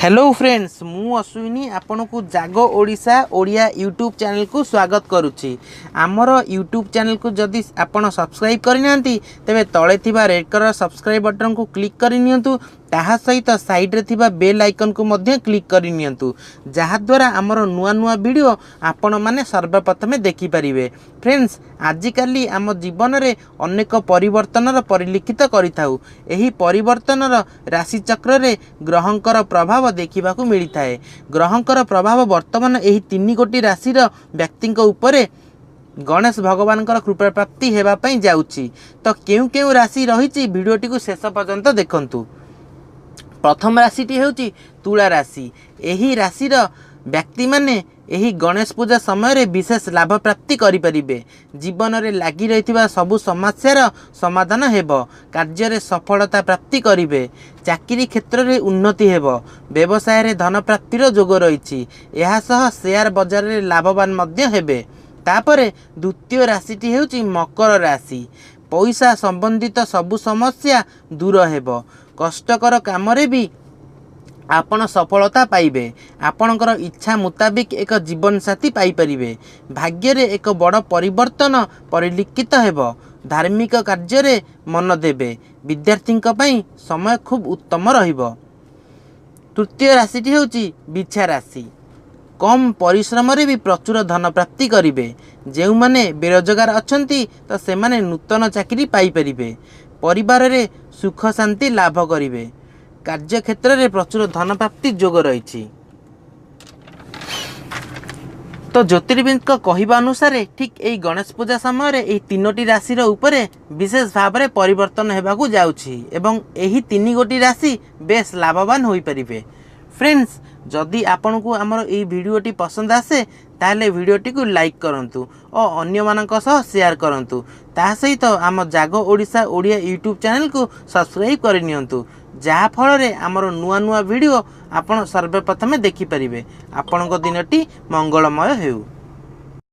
Hello friends, ମୁଁ ଅଶ୍ୱିନୀ ଆପଣଙ୍କୁ ଜାଗ ଓଡ଼ିଶା ଓଡ଼ିଆ ୟୁଟ୍ୟୁବ୍ ଚ୍ୟାନେଲକୁ ସ୍ୱାଗତ କରୁଛି। ଆମର ୟୁଟ୍ୟୁବ୍ ଚ୍ୟାନେଲକୁ ଯଦି ଆପଣ ସବସ୍କ୍ରାଇବ୍ କରିନାହାନ୍ତି, ତେବେ ତଳେ ଥିବା ରେଡ୍ କଲର୍ ସବସ୍କ୍ରାଇବ୍ ବଟନ୍କୁ କ୍ଲିକ୍ କରିନିଅନ୍ତୁ। ତାହା ସହିତ ସାଇଡ଼୍ରେ ଥିବା ବେଲ୍ ଆଇକନ୍କୁ ମଧ୍ୟ କ୍ଲିକ୍ କରିନିଅନ୍ତୁ, ଯାହାଦ୍ୱାରା ଆମର ନୂଆ ନୂଆ ଭିଡ଼ିଓ ଆପଣମାନେ ସର୍ବପ୍ରଥମେ ଦେଖିପାରିବେ। ଫ୍ରେଣ୍ଡସ୍, ଆଜିକାଲି ଆମ ଜୀବନରେ ଅନେକ ପରିବର୍ତ୍ତନର ପରିଲକ୍ଷିତ କରିଥାଉ। ଏହି ପରିବର୍ତ୍ତନର ରାଶିଚକ୍ରରେ ଗ୍ରହଙ୍କର ପ୍ରଭାବ ଦେଖିବାକୁ ମିଳିଥାଏ। ଗ୍ରହଙ୍କର ପ୍ରଭାବ ବର୍ତ୍ତମାନ ଏହି ତିନି ଗୋଟି ରାଶିର ବ୍ୟକ୍ତିଙ୍କ ଉପରେ ଗଣେଶ ଭଗବାନଙ୍କର କୃପା ପ୍ରାପ୍ତି ହେବା ପାଇଁ ଯାଉଛି। ତ କେଉଁ କେଉଁ ରାଶି ରହିଛି, ଭିଡ଼ିଓଟିକୁ ଶେଷ ପର୍ଯ୍ୟନ୍ତ ଦେଖନ୍ତୁ। ପ୍ରଥମ ରାଶିଟି ହେଉଛି ତୁଳା ରାଶି। ଏହି ରାଶିର ବ୍ୟକ୍ତିମାନେ ଏହି ଗଣେଶ ପୂଜା ସମୟରେ ବିଶେଷ ଲାଭ ପ୍ରାପ୍ତି କରିପାରିବେ। ଜୀବନରେ ଲାଗି ରହିଥିବା ସବୁ ସମସ୍ୟାର ସମାଧାନ ହେବ। କାର୍ଯ୍ୟରେ ସଫଳତା ପ୍ରାପ୍ତି କରିବେ। ଚାକିରି କ୍ଷେତ୍ରରେ ଉନ୍ନତି ହେବ। ବ୍ୟବସାୟରେ ଧନ ପ୍ରାପ୍ତିର ଯୋଗ ରହିଛି। ଏହା ସହ ସେୟାର ବଜାରରେ ଲାଭବାନ ମଧ୍ୟ ହେବେ। ତାପରେ ଦ୍ୱିତୀୟ ରାଶିଟି ହେଉଛି ମକର ରାଶି। ପଇସା ସମ୍ବନ୍ଧିତ ସବୁ ସମସ୍ୟା ଦୂର ହେବ। କଷ୍ଟକର କାମରେ ବି ଆପଣ ସଫଳତା ପାଇବେ। ଆପଣଙ୍କର ଇଚ୍ଛା ମୁତାବିକ ଏକ ଜୀବନସାଥୀ ପାଇପାରିବେ। ଭାଗ୍ୟରେ ଏକ ବଡ଼ ପରିବର୍ତ୍ତନ ପରିଲକ୍ଷିତ ହେବ। ଧାର୍ମିକ କାର୍ଯ୍ୟରେ ମନ ଦେବେ। ବିଦ୍ୟାର୍ଥୀଙ୍କ ପାଇଁ ସମୟ ଖୁବ୍ ଉତ୍ତମ ରହିବ। ତୃତୀୟ ରାଶିଟି ହେଉଛି ବିଛା ରାଶି। କମ୍ ପରିଶ୍ରମରେ ବି ପ୍ରଚୁର ଧନ ପ୍ରାପ୍ତି କରିବେ। ଯେଉଁମାନେ ବେରୋଜଗାର ଅଛନ୍ତି, ତ ସେମାନେ ନୂତନ ଚାକିରି ପାଇପାରିବେ। ପରିବାରରେ ସୁଖ ଶାନ୍ତି ଲାଭ କରିବେ। କାର୍ଯ୍ୟକ୍ଷେତ୍ରରେ ପ୍ରଚୁର ଧନ ପ୍ରାପ୍ତି ଯୋଗ ରହିଛି। ତ ଜ୍ୟୋତିର୍ବିଦଙ୍କ କହିବା ଅନୁସାରେ ଠିକ୍ ଏଇ ଗଣେଶ ପୂଜା ସମୟରେ ଏହି ତିନୋଟି ରାଶିର ଉପରେ ବିଶେଷ ଭାବରେ ପରିବର୍ତ୍ତନ ହେବାକୁ ଯାଉଛି ଏବଂ ଏହି ତିନି ଗୋଟି ରାଶି ବେଶ ଲାଭବାନ ହୋଇପାରିବେ। ଫ୍ରେଣ୍ଡସ୍, ଯଦି ଆପଣଙ୍କୁ ଆମର ଏଇ ଭିଡ଼ିଓଟି ପସନ୍ଦ ଆସେ, ତାହେଲେ ଭିଡ଼ିଓଟିକୁ ଲାଇକ୍ କରନ୍ତୁ ଓ ଅନ୍ୟମାନଙ୍କ ସହ ସେୟାର କରନ୍ତୁ। ତା ସହିତ ଆମ ଜାଗ ଓଡ଼ିଶା ଓଡ଼ିଆ ୟୁଟ୍ୟୁବ୍ ଚ୍ୟାନେଲକୁ ସବସ୍କ୍ରାଇବ୍ କରିନିଅନ୍ତୁ, ଯାହାଫଳରେ ଆମର ନୂଆ ନୂଆ ଭିଡ଼ିଓ ଆପଣ ସର୍ବପ୍ରଥମେ ଦେଖିପାରିବେ। ଆପଣଙ୍କ ଦିନଟି ମଙ୍ଗଳମୟ ହେଉ।